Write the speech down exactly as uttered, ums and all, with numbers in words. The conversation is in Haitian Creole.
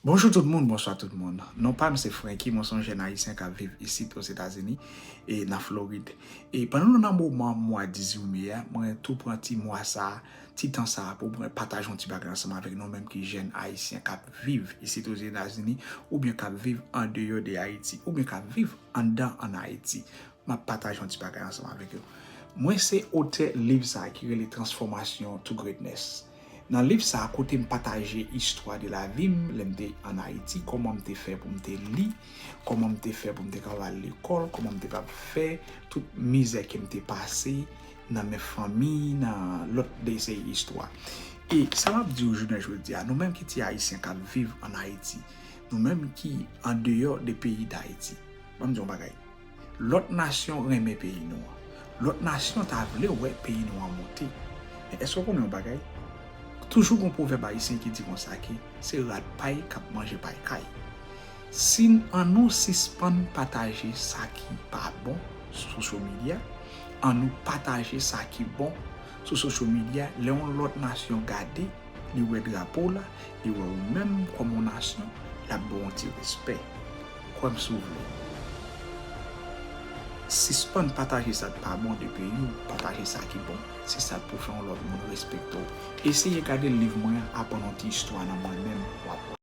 Bonjou tout moun, bonswa tout moun. Non pa m se Franky, mwen se yon jèn ayisyen k ap viv isit Ozetazini, e nan Florid. E pandan nou nan moman mwa dizuit me a, mwen tou pran ti mwa sa, ti tan sa pou mwen pataje yon ti bagay ansanm avèk nou menm ki jèn ayisyen k ap viv isit Ozetazini, oubyen k ap viv andeyò de Ayiti, oubyen k ap viv anndan ann Ayiti. M ap pataje yon ti bagay ansanm avèk yo. Mwen se otè liv sa a ki rele Transformation to Greatness. Nan liv sa a, kote m pataje istwa de lavi m lè m te ann Ayiti, kòman m te fè pou m te li, kòman m te fè pou m te ka al lekòl, kòman m te ka fè tout mizè ke m te pase nan men fanmi, nan lòt de seri istwa. E sa m ap di w jounen jodi a, nou menm ki ti ayisyen k ap viv ann Ayiti, nou menm ki andeyò de peyi Dayiti, ban m di w yon bagay. Lòt nasyon renmen peyi nou an. Lòt nasyon ta vle wè peyi nou an monte. Men èske w konnen yon bagay? Toujou gen yon pwovèb ayisyen ki di konsa ke se rat pay k ap manje pay kay. Si n, annou sispann pataje sa ki pa bon sou social media, annou pataje sa ki bon sou social media, lè yon lòt nasyon gade, li wè drapo w la, li wè ou menm kòm yon nasyon, l ap ba w yon ti respè. Kwè m si w vle. Sispann pataje sa k pa bon de peyi w, pataje sa ki bon. Se sa k pou fè yon lòt moun respekte w. Eseye gade liv mwen an, aprann yon ti istwa nan mwen menm, w ap wè.